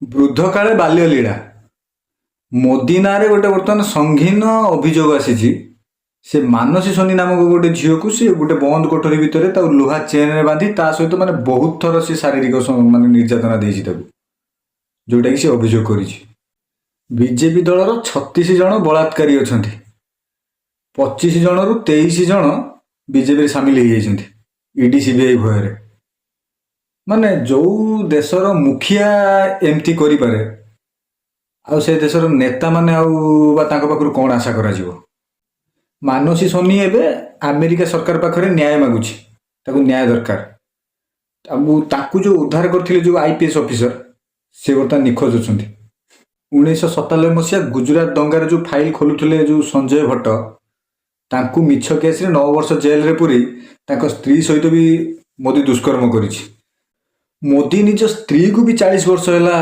ବୃଦ୍ଧ କାଳେ ବାଲ୍ୟଲୀଳା। ମୋଦି ନାଁରେ ଗୋଟେ ବର୍ତ୍ତମାନ ସଙ୍ଗୀନ ଅଭିଯୋଗ ଆସିଛି। ସେ ମାନସୀ ସୋନି ନାମକ ଗୋଟେ ଝିଅକୁ ସେ ଗୋଟେ ବନ୍ଦ କୋଠରୀ ଭିତରେ ତାକୁ ଲୁହା ଚେନରେ ବାନ୍ଧି ତା ସହିତ ମାନେ ବହୁତ ଥର ସେ ଶାରୀରିକ ମାନେ ନିର୍ଯାତନା ଦେଇଛି ତାକୁ, ଯୋଉଟାକି ସେ ଅଭିଯୋଗ କରିଛି। ବିଜେପି ଦଳର 36 ଜଣ ବଳାତ୍କାରୀ ଅଛନ୍ତି। 25 ଜଣରୁ 23 ଜଣ ବିଜେପିରେ ସାମିଲ ହେଇଯାଇଛନ୍ତି ଇଡି ସିବିଆଇ ଭୟରେ। ମାନେ ଯୋଉ ଦେଶର ମୁଖିଆ ଏମିତି କରିପାରେ, ଆଉ ସେ ଦେଶର ନେତାମାନେ ଆଉ ବା ତାଙ୍କ ପାଖରୁ କ'ଣ ଆଶା କରାଯିବ? ମାନସୀ ସୋନି ଏବେ ଆମେରିକା ସରକାର ପାଖରେ ନ୍ୟାୟ ମାଗୁଛି। ତାକୁ ନ୍ୟାୟ ଦରକାର। ଆଉ ତାକୁ ଯୋଉ ଉଦ୍ଧାର କରିଥିଲେ ଯୋଉ ଆଇପିଏସ୍ ଅଫିସର, ସେ ବର୍ତ୍ତମାନ ନିଖୋଜ ଅଛନ୍ତି। 1997 ମସିହା ଗୁଜୁରାଟ ଦଙ୍ଗାରେ ଯୋଉ ଫାଇଲ ଖୋଲୁଥିଲେ ଯୋଉ ସଞ୍ଜୟ ଭଟ୍ଟ, ତାଙ୍କୁ ମିଛ କେସ୍ରେ 9 ବର୍ଷ ଜେଲରେ ପୁରେଇ ତାଙ୍କ ସ୍ତ୍ରୀ ସହିତ ବି ମୋଦି ଦୁଷ୍କର୍ମ କରିଛି। ମୋଦି ନିଜ ସ୍ତ୍ରୀକୁ ବି 40 ବର୍ଷ ହେଲା